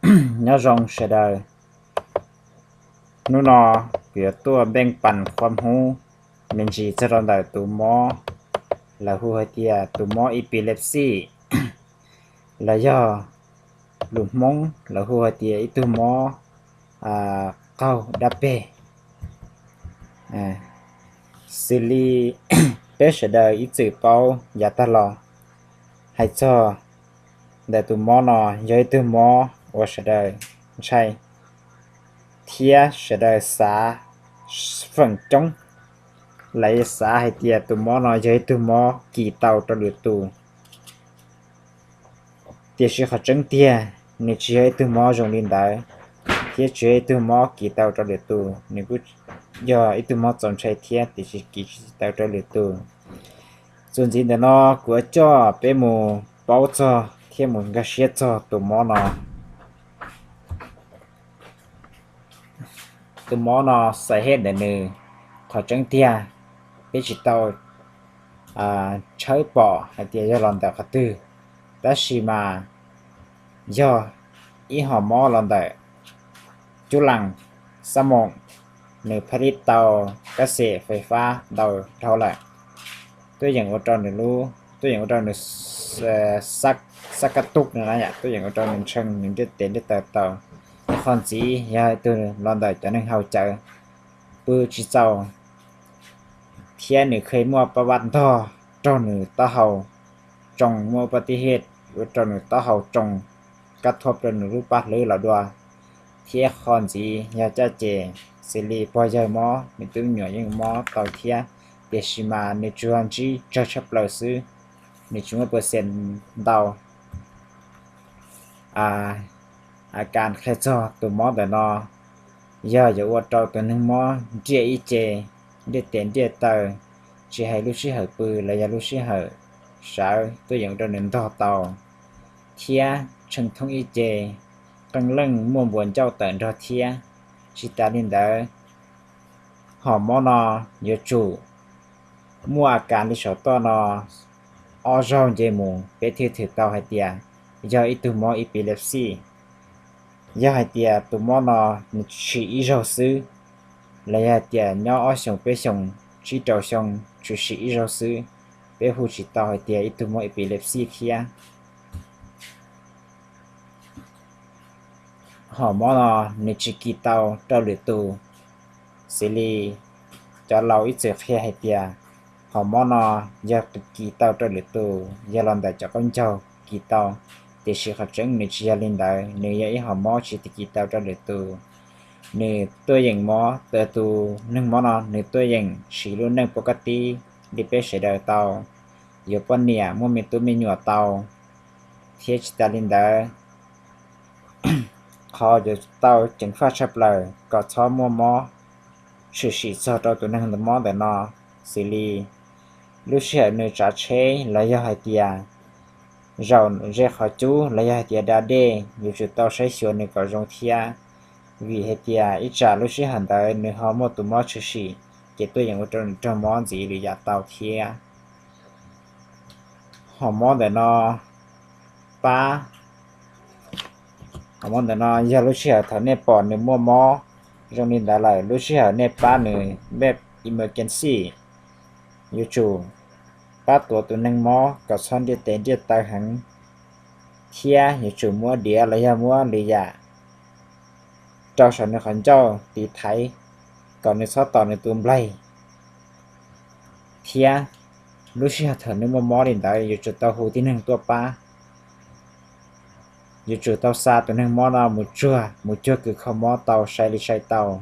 Nyob zoo sawv daws, hnub no kuv yuav tuaj npeej pas qhuam hub me ntsis txog rau ntawm tus mob lawv hu hais tias tus mob epilepsy, los yog lus Hmoob lawv hu hais tias ib tug mob qaug dab peg. Xws li peb sawv daws ib txwm paub yav tag los, hais txog ntawm tus mob no, yog ib tug mob uas sawv daws ntshai thiab sawv daws xav feem coob, lawv xav hais tias tus mob no yog ib tug mob kis tau rau lwm tus. Tiam sis qhov tseeb tiag, nws tsis yog ib tug mob zoo li ntawd, thiab tsis yog ib tug mob kis tau rau lwm tus, nws kuj yog ib tug mob txaus ntshai thiab tiam sis kis tsis tau rau lwm tus. Txuas ntxiv ntawm no kuv yuav coj peb mus paub txog thiab mus nkag siab txog tus mob no. Tus mob no xais hej ntawm nws, qhov tseeb tiag peb tsis tau tshawb pom hais tias yog los ntawm qhov twg, tab sis mas yog ib hom mob los ntawm cub lam xab moos, nws phaj lij tau kab xem fais fab ntau dhau lawm, tuaj yeem ua rau nws lub, tuaj yeem ua rau nws xab kab tub no na yom, tuaj yeem ua rau nws ntshee, nws ntiaj teb ntiaj taw tau. Qhov ntxiv yog tus los ntawm cov neeg haus cawv pw tsis txaus, thiab nws kheev muaj pab vaj ntog raug nws taub hau tsoo, muaj pab tib hej ua rau nws taub hau tsoo, kab thuab rau nws lub paj hlwb los dua, thiab qhov ntxiv yog caj ces xws li pog yawg mob, me tub me nyuam yeej mob tau thiab, tiam sis mas nws tsuas ntsib tsawg tshaj plaws xwb, nws tsis muaj percent ntau. A kas qhia txog tus mob ntawm no yog yuav ua rau tus neeg mob nriaj ib ce, ntiaj teb ntiaj taw, tsis hais lub sij hawm pw los yog lub sij hawm sawv tuaj yeem ua rau nws ntog tau, thiab tshee thoob ib ce, qee leej muaj npuas ncauj tawm nrog thiab. Tsis tas li ntawd, hom mob no yuav tsum muaj a kas li saum toj no ob zaug nce mus peb thiaj thwm tau hais tias yog ib tug mob epilepsy. Yog hais tias tus mob no nws tshwm sim ib zaug xwb, los yog hais tias nyob ob xyoos peb xyoos tsib rau xyoo tshwm sim ib zaug xwb, peb hu tsis tau hais tias ib tug mob epilepsy thiab. Hom mob no nws tsis kis tau rau lwm tus, xws li cov laus ib txwm qhia hais tias hom mob no yog kis tau rau lwm tus, yog los ntawm cov qaub ncaug kis tau, tiam sis qhov tseeb nws tsis yog li ntawd, nws yog ib hom mob tsis kis tau rau lwm tus. Nws tuaj yeem mob, tus neeg mob no nws tuaj yeem siv lub neej pov kab tib li peb sawv daws tau, yuav poj niam muaj me tub me nyuam tau, thiab tsis tas li ntawd, qhov yuav tau ceev faj tshaj plaws kom txhob muaj mob tshwm sim txog rau tus neeg mob ntawm no, xws li lub sij hawm nws tsav tsheb los yog hais tias zaum ze qhov cub los yog hais tias da dej, yuav tsum tau saib xyuas nws kom zoo thiab, vim hais tias ib tsam lub sij hawm ntawd nws ho muaj tus mob tshwm sim, ces tuaj yeem ua rau nws raug mob ntxiv lwm yam tau thiab. Hom mob ntawm no pab, hom mob ntawm no yog lub sij hawm thaum nej pom nws muaj mob zoo li ntawd lawm, lub sij hawm nej pab nws, npej emergency, yuav tsum pab tuav tus neeg mob kom txhob ntiaj teb ntiaj taw heev, thiab yuav tsum muab diav los yog muab lwm yam rau saum nws qhov ncauj tiv thaiv kom nws txhob tom nws tus nplaig, thiab lub sij hawm thaum nws muaj mob li ntawd yuav tsum tau hu tib neeg tuaj pab. Yuav tsum tau xa tus neeg mob no mus tsuag, mus cuag kws kho mob tau, sai li sai tau,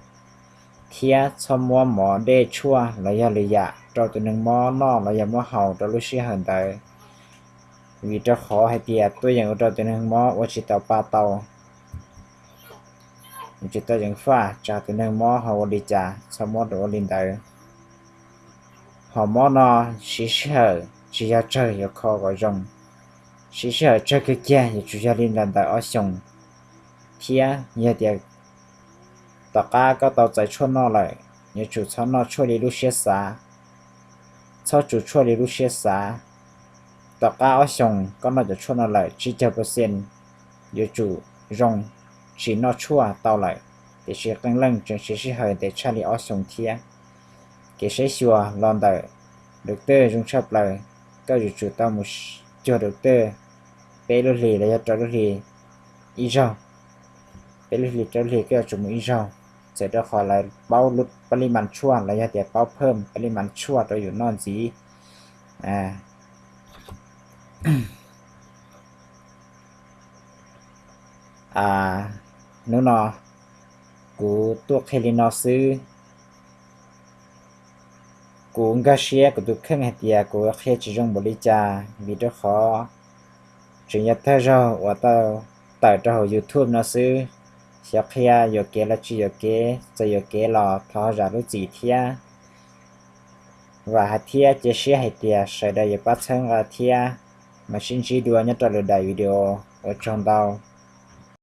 thiab txhob muab mov dej tshuaj los yog lwm yam rau tus neeg mob noj los yog muab haus rau lub sij hawm ntawd, vim rau qhov hais tias tuaj yeem ua rau tus neeg mob ua tsis tau pa tau, yuav tsum tau ceev faj, tsam tus neeg mob ho ua li cas txhob muab rau ua li ntawd. Hom mob no siv sij hawm tsis yog tsawg yuav kho kom zoo, siv sij hawm tsawg kiag kiag yuav tsum yog li ntawm ob xyoos, thiab yog tias tom qab koj tau txais tshuaj noj lawm, yuav tsum txhob noj tshuaj li lub siab xav, txhob tsuv tshuaj li lub siab xav. Tom qab ob xyoos koj noj cov tshuaj no lawm tsib caug percent yuav tsum zoo, tsis noj tshuaj tau lawm, tiam sis qee leej tseem siv sij hawm ntev tshaj li ob xyoos thiab. Kev saib xyuas los ntawm doctor zoo tshaj plaws, koj yuav tsum tau mus cuag doctor peb lub hlis los yog rau lub hlis ib zaug, peb lub hlis rau lub hlis koj yuav tsum mus ib zaug, txawm rau qhov lawv paub pab lij mas tshuaj los yog tias paub phaj pab lij mas tshuaj rau yus noj ntxiv. Hnub no kuv tuaj qhia li no xwb. Kuv nkag siab kuv tus kheej hais tias kuv qhia tsis zoo npaum li cas, vim rau qhov tseem yog thawj zaug uas tau tawm rau hauv YouTube no xwb. Xyov qhia yuam kev los tsis yuam kev, txawm yuam kev los thov zam lub txim thiab. Vam hais thiab cia siab hais tias sawv daws yuav pab txhawb nqa thiab. Mam sib ntsib dua nyob rau lwm daim video. Ua tsaug ntau.